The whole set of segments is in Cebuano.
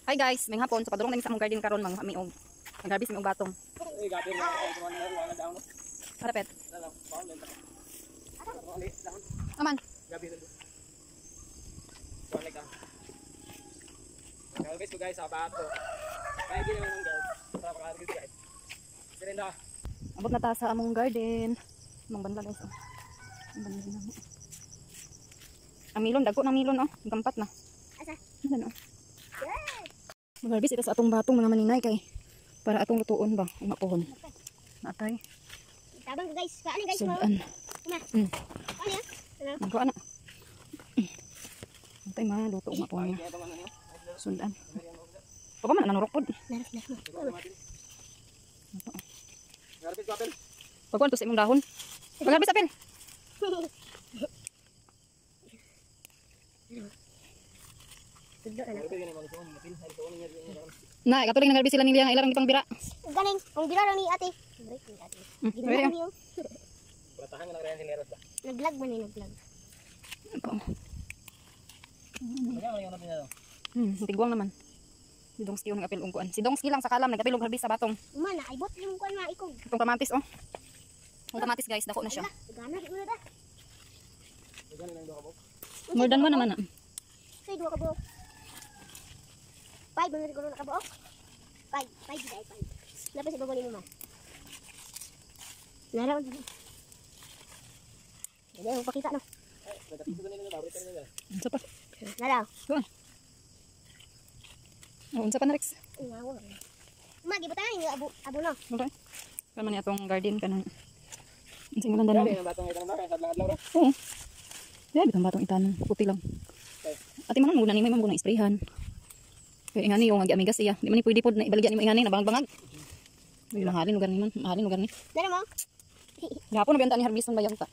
Hi guys, may hapon. So padulong na mi sa among garden karon, manguha mi og mag-harvest mi og batong. Ay, gabi na ay kuman na wala daw no. Para pet. Wala paon lang. Wala daw. Aman. Gabi na. Wala ka. Guys, ko guys sa bato. Kaya gini naman guys. Para makaharvest guys. Sirenda. Abot na ta sa among garden. Among banla guys oh. Ang banla na mo. Ang milon, dagko ng milon oh. Ang kampat na. Asa? Ano? Mag-harvest ito sa atong batong, mga maninay, kay para atong lutuon ba, umapohon. Natay. Tabang ko guys. Kaani guys mo. Sudan. Ma. Kaani ah. Ano? Nagkuha na. Natay maluto umapohon nga. Sudan. Pa man nanurok pod. Naras na. Harvest ko apel. Pagkuan to sa imong dahon. Pag-harvest apel. Tudlo na. Harvest gani mga suon, mapil ay suon niya niya. Na, katuling nag-harvest sila nila nga ilarang gipang bira. Ganing, kung ginaro ni ate. Break ni ate. Ginaro Ready, niyo. Pratahan nga nagrehan sila ba. Nag-vlog man ni nag-vlog. Ako. Kaya man yung natin na. Tigwang naman. Si Dongski yung nag-apil og kuan. Si Dongski lang sa kalam nag-apil og harvest sa batong. Uma na ibot yung kuan ma ikog. Itong kamatis oh. Itong kamatis guys, dako na siya. Gana siguro ta. Gani nang duha ka buok. More than one naman na. Say duha ka buok. Five man siguro na ka buok. Five, five di ay five. Dapat sa babali mo ma. Nara. Hindi ako pakita no. Ay, nagatiso gani nila, babalik nila. Unsa pa? Nara. Kuan. Oh, unsa pa na Rex? Ngawo. Ma gibutangan yung abo abo no. Okay. Kan man ni atong garden kanang. Unsa nga landan Dali na? ang batong itanom ba kay sadlang adlaw ra. Oo. Dili bitong batong itanom, puti lang. Ate man mo na ni may mo na isprayhan. Kay ingani yung amigas iya. Di man ni pwede pod na ibaligya nimo ingani na bangag-bangag. Uy, mahalin lugar ni man, mahalin lugar ni. Nara mo. Gihapon na biyanta ni harvest man bayang ta.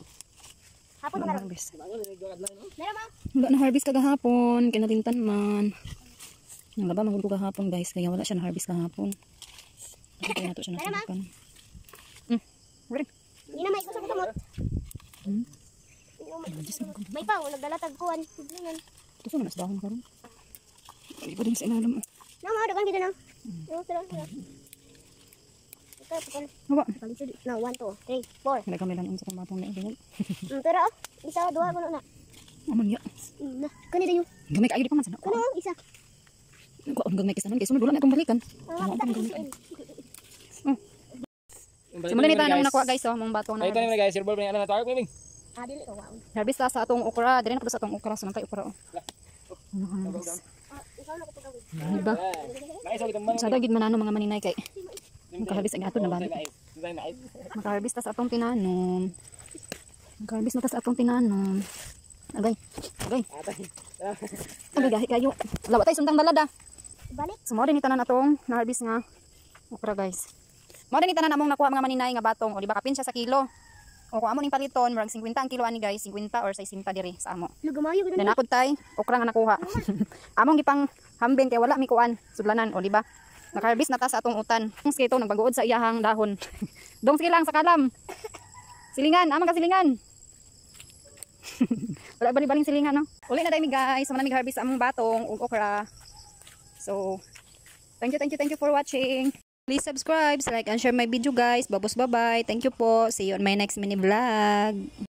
Hapon Wala na na karon. harvest. Bangon ni duha ka adlaw no. Nara mo. Wala na harvest kagahapon, kinalintan man. Nang laba man gud ko gahapon guys, kaya wala siya na harvest kahapon. Kaya nato siya nasubukan. Ready? Hindi na may sa kamot. May pa, nagdala tag kuan. Tudlingan. Ito na mas dahon karon. Hindi pa din sa ilalim. Na mo, dagan kita na. No, tara, tara. Ito, pukul. Hawa. Palisod. Na, 1, 2, 3, 4. Kaya kami lang unsa kang batong na. Pero, oh, isa, duha, kuno na. Aman ya. Na, kani dayo. Gamay kaayo di pa man sana. Kuno, isa. Kuan gamay kay sanon kay sunod wala na akong balikan. Ah, kita kay Simula ni tanong nakuha guys oh, mong batong na. Ay tanim na guys, silver ni ana tawag miming. Ah, dili ko waon. Harvest ta sa atong okra, dire na po sa atong okra, so nantay okra oh. Ah, ikaw na ko pagawin. Diba? Nais og man. Sada gid manano mga maninay kay makaharvest ang ato na balik. Nais. Makaharvest ta sa atong tinanom. Makaharvest na ta sa atong tinanom. Agay. Agay. Atay. Agay gahi kayo. Lawa tay sundang balada. Balik. So mao din ni tanan atong na-harvest nga okra guys. Mao din ni tanan among nakuha mga maninay nga batong o di ba kapin siya sa kilo. O kung amo ning paliton, murag 50 ang kilo ani guys, 50 or 60 diri sa amo. Lugamayo gud. Then ako tay, okra nga nakuha. Among gipang hambin kay wala mi kuan, sudlanan o di ba? Nakaharvest na ta sa atong utan. Dong ito nagbaguod sa iyahang dahon. Dong sige lang sa kalam. Silingan, amang ka silingan. Wala bali baling silingan no. Uli na dai mi guys, man mi harvest sa among batong ug okra. So, thank you, thank you, thank you for watching. Please subscribe, like, and share my video guys. Babos bye-bye. Thank you po. See you on my next mini vlog.